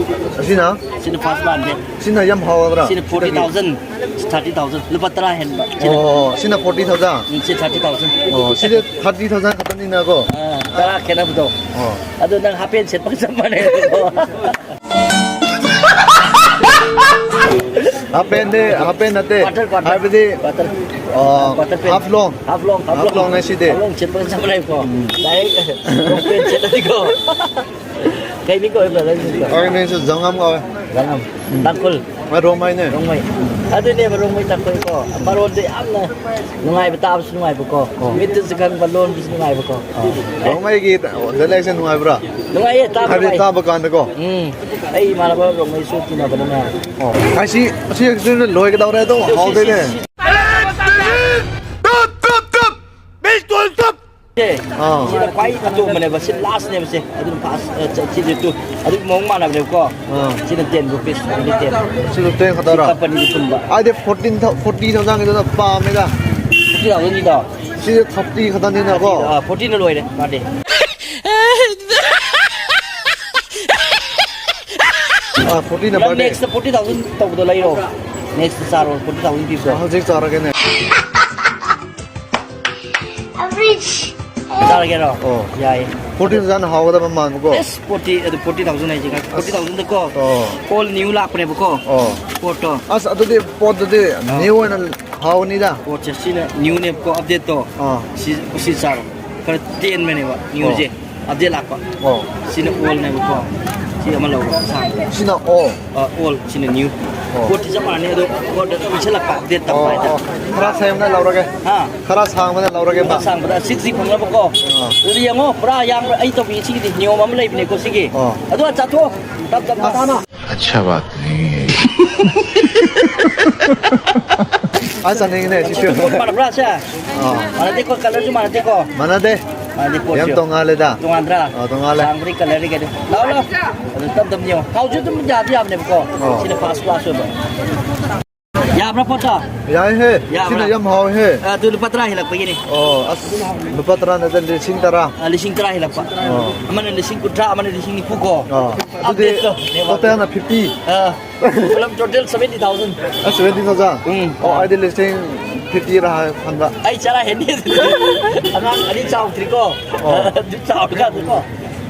ꯑꯁꯤꯅ? ꯁꯤꯅ ꯐꯥꯔꯁ ꯕ꯭ꯔꯥꯟꯗꯦꯠ꯫ ꯁꯤꯅ ꯌꯥꯝ ꯍꯥꯎꯒꯗ꯭ꯔꯥ? ꯁꯤꯅ ꯐꯣꯔꯇꯤ ꯊꯥꯎꯖꯟ, ꯊꯥꯔꯇꯤ ꯊꯥꯎꯖꯟ꯫ ꯂꯨꯄꯥ ꯇꯔꯥ ꯍꯦꯟꯕ꯫ ꯁꯤꯅ꯫ ꯑꯣ, ꯁꯤꯅ ꯐꯣꯔꯇꯤ ꯊꯥꯎꯖꯟ? ꯎꯝ, ꯁꯤ ꯊꯥꯔꯇꯤ ꯊꯥꯎꯖꯟ꯫ ꯑꯣ, ꯁꯤꯗꯤ ꯊꯥꯔꯇꯤ ꯊꯥꯎꯖꯟ ꯈꯛꯇꯅꯤꯅꯀꯣ? ꯑꯥ, ꯇꯔꯥ ꯈꯦꯠꯅꯕꯗꯣ꯫ ꯑꯣ꯫ ꯑꯗꯣ ꯅꯪ ꯍꯥꯞ ꯄꯦꯟ ꯁꯦꯠꯄꯒ ꯆꯞ ꯃꯥꯟꯅꯩꯕꯀꯣ꯫ ꯍꯥꯞ ꯄꯦꯟꯗꯤ, ꯍꯥꯞ ꯄꯦꯟ ꯅꯠꯇꯦ꯫ Quarter, quarter. ꯍꯥꯏꯕꯗꯤ, ꯀ꯭ꯋꯥꯇꯔ ꯄꯦꯟ꯫ ꯑꯣ, ꯀ꯭ꯋꯥꯇꯔ ꯄꯦꯟ꯫ ꯍꯥꯞ ꯂꯣꯡ꯫ ꯍꯥꯞ ꯂꯣꯡ, ꯍꯥꯞ ꯍꯥꯞ ꯂꯣꯡ꯫ ꯂꯣꯡꯅꯦ ꯁꯤꯗꯤ꯫ ꯍꯥꯞ ꯂꯣꯡ ꯁꯦꯠꯄꯒ ꯆꯞ ꯃꯥꯟꯅꯩꯀꯣ꯫ ꯗꯥꯏꯔꯦꯛ ꯂꯣꯡ ꯄꯦꯟ ꯁꯦꯠꯂꯗꯤꯀꯣ꯫ ꯀꯩ ꯃꯤꯡ ꯀꯧꯋꯦ ꯕ꯭ꯔꯗꯔ ꯃꯤꯡꯗꯣ? ꯑꯩ ꯃꯤꯡꯁꯨ ꯖꯉꯝ ꯀꯧꯋꯦ꯫ ꯖꯉꯝ꯫ ꯇꯥꯡꯈꯨꯜ꯫ ꯑꯩ ꯔꯣꯡꯃꯩꯅꯦ꯫ ꯔꯣꯡꯃꯩ꯫ ꯑꯗꯨꯅꯦꯕ ꯔꯣꯡꯃꯩ ꯇꯥꯡꯈꯨꯜꯀꯣ꯫ ꯃꯔꯣꯟꯗꯣ ꯌꯥꯝꯅ ꯅꯨꯡꯉꯥꯏꯕ, ꯇꯥꯕꯁꯨ ꯅꯨꯡꯉꯥꯏꯕꯀꯣ꯫ ꯑꯣ꯫ ꯃꯤꯠꯇꯁꯨ ꯈꯪꯕ, ꯂꯣꯟꯕꯁꯨ ꯅꯨꯡꯉꯥꯏꯕꯀꯣ꯫ ꯑꯣ꯫ ꯔꯣꯡꯃꯩꯒꯤ dialect ꯁꯦ ꯅꯨꯡꯉꯥꯏꯕ꯭ꯔꯥ? ꯅꯨꯡꯉꯥꯏꯌꯦ, ꯇꯥꯕ ꯍꯥꯏꯕꯗꯤ ꯅꯨꯡꯉꯥꯏ꯫ ꯇꯥꯕ ꯀꯥꯟꯗꯀꯣ? ꯎꯝ꯫ ꯑꯩ ꯏꯃꯥꯟꯅꯕ ꯔꯣꯡꯃꯩꯁꯨ ꯇꯤꯟꯅꯕꯅꯤꯅ꯫ ꯑꯣ꯫ ꯑꯁꯤ, ꯑꯁꯤ actually ꯂꯣꯏꯒꯗꯧꯔꯦ ꯑꯗꯣ, ꯍꯥꯎꯗꯣꯏꯅꯦ꯫ ꯁꯤ, ꯁꯤ, ꯁꯤ꯫ ꯑꯥ꯫ ꯁꯤꯅ ꯈ꯭ꯋꯥꯏ ꯑꯇꯣꯡꯕꯅꯦꯕ, ꯁꯤ ꯂꯥꯁꯅꯦꯕ ꯁꯦ꯫ ꯑꯗꯨꯅ ꯐꯥꯁ, ꯑ, ꯆ-, ꯁꯤꯁꯦ ꯇꯨ, ꯑꯗꯨꯒꯤ ꯃꯑꯣꯡ ꯃꯥꯟꯅꯕꯅꯦꯕꯀꯣ꯫ ꯑꯥ꯫ ꯁꯤꯅ ten rupees, only ten꯫ ꯁꯤꯗ ten ꯈꯛꯇꯔꯣ? ꯁꯤ company ꯒꯤ ꯄꯨꯟꯕ꯫ ꯑꯩꯗꯤ fourteen thou-, forty thousand ꯒꯤꯗꯨꯅ ꯄꯥꯝꯃꯦꯗ꯫ Fifty thousand ꯒꯤꯗꯣ? ꯁꯤꯗꯤ thirty ꯈꯛꯇꯅꯤꯅꯀꯣ꯫ ꯑꯥ, forty ꯅ ꯂꯣꯏꯔꯦ, ꯃꯥꯗꯤ꯫ ꯑꯥ, forty ꯅ ꯄꯨꯂꯞ birthday꯫ Next forty thousand ꯇꯧꯕꯗꯣ ꯂꯩꯔꯣ꯫ Next ꯆꯥꯔꯣ, forty thousand ꯄꯤꯕꯗꯣ꯫ ꯍꯧꯖꯤꯛ ꯆꯥꯔꯒꯦꯅꯦ꯫ ꯆꯥꯔꯒꯦꯔꯣ? ꯑꯣ꯫ ꯌꯥꯏꯌꯦ꯫ Forty thousand ꯍꯥꯎꯒꯗꯕ ꯃꯥꯟꯕꯀꯣ꯫ ꯑꯁ, forty, ꯑꯗꯨ forty thousand ꯍꯥꯏꯁꯦ, forty thousand ꯗꯀꯣ꯫ ꯑꯣ꯫ All new ꯂꯥꯛꯄꯅꯦꯕꯀꯣ꯫ ꯑꯣ꯫ ꯄꯣꯠꯇꯣ꯫ ꯑꯁ, ꯑꯗꯨꯗꯤ ꯄꯣꯠꯇꯨꯗꯤ new ꯑꯣꯏꯅ ꯍꯥꯎꯅꯤꯗ꯫ ꯄꯣꯠꯁꯦ ꯁꯤꯅ new ꯅꯦꯕꯀꯣ, update ꯇꯣ꯫ ꯑꯥ꯫ ꯁꯤ, ꯁꯤ ꯆꯥꯔꯣ꯫ ꯈꯔ ꯇꯦꯟꯕꯅꯦꯕ ꯅ꯭ꯌꯨꯁꯦ꯫ ꯑꯞꯗꯦꯠ ꯂꯥꯛꯄ꯫ ꯑꯣ꯫ ꯁꯤꯅ ꯑꯣꯜꯅꯦꯕꯀꯣ꯫ ꯁꯤ ꯑꯃ ꯂꯧꯕ ꯑꯁꯥꯡꯕ꯫ ꯁꯤꯅ ꯑꯣꯜ꯫ ꯑ, ꯑꯣꯜ, ꯁꯤꯅ ꯅ꯭ꯌꯨ꯫ ꯑꯣ꯫ ꯄꯣꯠꯇꯤ ꯆꯞ ꯃꯥꯟꯅꯩ, ꯑꯗꯣ ꯄꯣꯠꯇ ꯄꯤꯁꯜꯂꯛꯄ, ꯑꯞꯗꯦꯠ ꯇꯧꯕ ꯑꯣ, ꯍꯥꯏꯇꯥꯔꯦ꯫ ꯑꯣ꯫ ꯈꯔ ꯁꯥꯡꯕꯅ ꯂꯧꯔꯒꯦ꯫ ꯍꯥ? ꯈꯔ ꯁꯥꯡꯕꯅ ꯂꯧꯔꯒꯦꯕ꯫ ꯈꯔ ꯁꯥꯡꯕꯗ ꯁꯤꯛꯁ ꯖꯤ ꯐꯪꯅꯕꯀꯣ꯫ ꯑꯥ꯫ ꯑꯗꯨꯗꯤ ꯌꯦꯡꯉꯣ, ꯄꯨꯔꯥ ꯌꯥꯝꯕ ꯑꯩ ꯇꯧꯕꯤ ꯁꯤꯒꯤꯗꯤ ꯅꯤꯌꯣꯝ ꯑꯃ ꯂꯩꯕꯅꯦꯀꯣ ꯁꯤꯒꯤ꯫ ꯑꯣ꯫ ꯑꯗꯣ ꯆꯥꯊꯣꯛ, ꯇꯞ ꯇꯞꯅ꯫ ꯑꯁ꯫ अच्छा बात नहीं है। ꯑꯁ, ꯆꯥꯅꯤꯡꯉꯤꯅꯦ ꯁꯤꯁꯨ꯫ ꯃꯥꯟꯅꯕ꯭ꯔꯥ ꯁꯦ? ꯑꯥ꯫ ꯃꯥꯟꯅꯗꯦꯀꯣ, ꯀꯂꯔꯁꯨ ꯃꯥꯟꯅꯗꯦꯀꯣ? ꯃꯥꯟꯅꯗꯦ꯫ ꯃꯥꯟꯅꯗꯦ ꯄꯣꯠꯁꯨ꯫ ꯌꯥꯝ ꯇꯣꯡꯉꯥꯜꯂꯦꯗ꯫ ꯇꯣꯉꯥꯟꯗ꯭ꯔꯥ? ꯑꯥ, ꯇꯣꯉꯥꯜꯂꯦ꯫ ꯁꯥꯡꯕꯗꯤ ꯀꯂꯔꯗꯤ ꯀꯩꯅꯣ꯫ ꯂꯥꯎ, ꯂꯥꯎ꯫ ꯑꯗꯨ ꯇꯞ ꯇꯞꯅ ꯌꯦꯡꯉꯣ꯫ ꯊꯥꯎꯁꯨ ꯑꯗꯨꯝ ꯌꯥꯗꯤ ꯌꯥꯕꯅꯦꯕꯀꯣ꯫ ꯑꯥ꯫ ꯁꯤꯅ ꯐꯥꯔꯁ ꯀ꯭ꯂꯥꯁ ꯑꯣꯏꯕ꯫ ꯌꯥꯕ꯭ꯔꯥ ꯄꯣꯠꯇꯣ? ꯌꯥꯏꯍꯦ꯫ ꯌꯥꯕ꯭ꯔꯥ? ꯁꯤꯅ ꯌꯥꯝ ꯍꯥꯎꯋꯦꯍꯦ꯫ ꯑ, ꯑꯗꯨ ꯂꯨꯄꯥ ꯇꯔꯥ ꯍꯦꯜꯂꯛꯄꯒꯤꯅꯤ꯫ ꯑꯣ, ꯑꯁ, ꯂꯨꯄꯥ ꯇꯔꯥ ꯅꯠꯇꯦ, ꯂꯤꯁꯤꯡ ꯇꯔꯥ꯫ ꯑ, ꯂꯤꯁꯤꯡ ꯇꯔꯥ ꯍꯦꯜꯂꯛꯄ꯫ ꯑꯣ꯫ ꯑꯃꯅ ꯂꯤꯁꯤꯡ ꯀꯨꯟꯊ꯭ꯔꯥ, ꯑꯃꯅ ꯂꯤꯁꯤꯡ ꯅꯤꯐꯨ ꯀꯣ꯫ ꯑꯣ꯫ ꯑꯗꯨꯗꯤ ꯑꯞꯗꯦꯠꯇꯣ꯫ ꯇꯣꯇꯦꯜꯅ ꯐꯤꯐꯇꯤ꯫ ꯑ, ꯄꯨꯂꯞ ꯇꯣꯇꯦꯜ ꯁꯚꯦꯟꯇꯤ ꯊꯥꯎꯖꯟ꯫ ꯑ, ꯁꯚꯦꯟꯇꯤ ꯊꯥꯎꯖꯟ? ꯎꯝ꯫ ꯑꯣ, ꯑꯩꯗꯤ ꯂꯤꯁꯤꯡ ꯐꯤꯐꯇꯤ ꯔꯥ ꯈꯟꯕ꯫ ꯑꯩ ꯆꯔꯥ ꯍꯦꯟꯗꯦ ꯑꯗꯨꯗꯤ꯫ ꯑꯉꯥꯡ ꯑꯅꯤ ꯆꯥꯎꯗ꯭ꯔꯤꯀꯣ꯫ ꯑꯣ꯫ ꯑꯗꯨ ꯆꯥꯎꯔꯀꯥꯟꯗꯀꯣ꯫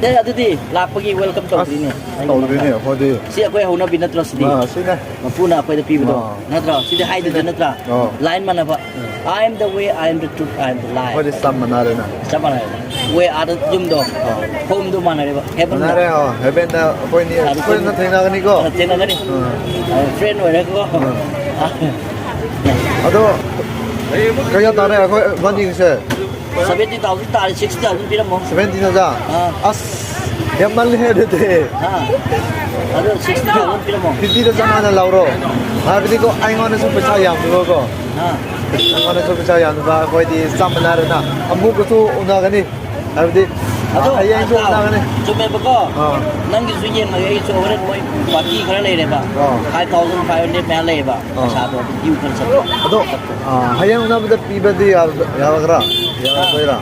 ꯑꯦ, ꯑꯗꯨꯗꯤ ꯂꯥꯛꯄꯒꯤ ꯋꯦꯜꯀꯝ ꯑꯁ, ꯇꯧꯗ꯭ꯔꯤꯅꯦ꯫ ꯇꯧꯗ꯭ꯔꯤꯅꯦ, ꯑꯩꯈꯣꯏꯗꯤ꯫ ꯁꯤ ꯑꯩꯈꯣꯏ ꯍꯧꯅꯕꯤ ꯅꯠꯇ꯭ꯔꯣ ꯁꯤꯗꯤ? ꯑꯥ, ꯁꯤꯅꯦ꯫ ꯃꯄꯨꯅ ꯑꯩꯈꯣꯏꯗ ꯄꯤꯕꯗꯣ꯫ ꯑꯥ꯫ ꯅꯠꯇ꯭ꯔꯣ? ꯁꯤꯗꯤ ꯍꯥꯏꯗꯣꯏꯗꯤ ꯅꯠꯇ꯭ꯔꯥ? ꯑꯥ꯫ ꯂꯥꯏꯟ ꯃꯥꯟꯅꯕ꯫ "I am the way, I am the truth, I am the life." ꯑꯩꯈꯣꯏꯗꯤ ꯆꯞ ꯃꯥꯟꯅꯔꯦꯅ꯫ ꯆꯞ ꯃꯥꯟꯅꯔꯦ꯫ ꯋꯦ ꯑꯥꯗ ꯌꯨꯝꯗꯣ, ꯑꯥ꯫ ꯍꯣꯝꯗꯣ ꯃꯥꯟꯅꯔꯦꯕ꯫ ꯍꯦꯕꯟꯗ꯫ ꯃꯥꯟꯅꯔꯦ, ꯑꯥ꯫ ꯍꯦꯕꯟꯗ ꯑꯩꯈꯣꯏꯅꯤ ꯑꯥ, ꯁꯣꯏꯗꯅ ꯊꯦꯡꯅꯒꯅꯤꯀꯣ꯫ ꯑꯥ, ꯊꯦꯡꯅꯒꯅꯤ꯫ ꯑꯥ꯫ ꯑꯥ, ꯐ꯭ꯔꯦꯟ ꯑꯣꯏꯔꯦꯀꯣ꯫ ꯑꯥ꯫ ꯑꯗꯣ ꯀꯌꯥ ꯇꯥꯔꯦ ꯑꯩꯈꯣꯏ ꯏꯕꯥꯅꯤꯒꯤꯁꯦ? ꯁꯚꯦꯟꯇꯤ ꯊꯥꯎꯖꯟ ꯇꯥꯔꯦ, ꯁꯤꯛꯁꯇꯤ ꯊꯥꯎꯖꯟ ꯄꯤꯔꯝꯃꯣ꯫ Seventy thousand? ꯑꯥ꯫ ꯑꯁ, ꯌꯥꯝꯃꯜꯂꯦ ꯑꯗꯨꯗꯤ꯫ ꯑꯥ꯫ ꯑꯗꯣ ꯁꯤꯛꯁꯇꯤ ꯊꯥꯎꯖꯟ ꯄꯤꯔꯝꯃꯣ꯫ ꯐꯤꯐꯇꯤꯗ ꯆꯞ ꯃꯥꯟꯅ ꯂꯧꯔꯣ꯫ ꯍꯥꯏꯕꯗꯤꯀꯣ, ꯑꯩꯉꯣꯟꯗꯁꯨ ꯄꯩꯁꯥ ꯌꯥꯝꯗꯕꯀꯣ꯫ ꯑꯥ꯫ ꯑꯩꯉꯣꯟꯗꯁꯨ ꯄꯩꯁꯥ ꯌꯥꯝꯗꯕ, ꯑꯩꯈꯣꯏꯗꯤ ꯆꯞ ꯃꯥꯟꯅꯔꯦꯅ꯫ ꯑꯃꯨꯛꯀꯁꯨ ꯎꯅꯒꯅꯤ꯫ ꯍꯥꯏꯕꯗꯤ, ꯑꯗꯣ, ꯍꯌꯦꯡꯁꯨ ꯑꯥ, ꯎꯅꯒꯅꯤ꯫ ꯆꯨꯝꯃꯦꯕꯀꯣ꯫ ꯑꯥ꯫ ꯅꯪꯒꯤꯁꯨ ꯌꯦꯡꯉꯒꯦ, ꯑꯩꯁꯨ ꯍꯣꯔꯦꯟ ꯃꯣꯏ ꯄꯥꯔꯇꯤ ꯈꯔ ꯂꯩꯔꯦꯕ꯫ ꯑꯥ꯫ ꯐꯥꯏꯚ ꯊꯥꯎꯖꯟ ꯐꯥꯏꯚ ꯍꯟꯗ꯭ꯔꯦꯠ ꯃꯌꯥ ꯂꯩꯌꯦꯕ꯫ ꯑꯥ꯫ ꯄꯩꯁꯥꯗꯣ ꯗ꯭ꯌꯨ ꯈꯔ ꯆꯠꯄ꯫ ꯑꯗꯣ, ꯑꯥ, ꯍꯌꯦꯡ ꯎꯅꯕꯗ ꯄꯤꯕꯗꯤ ꯌꯥ-, ꯌꯥꯒꯗ꯭ꯔꯥ? ꯌꯥꯔꯛꯇꯣꯏꯔꯥ?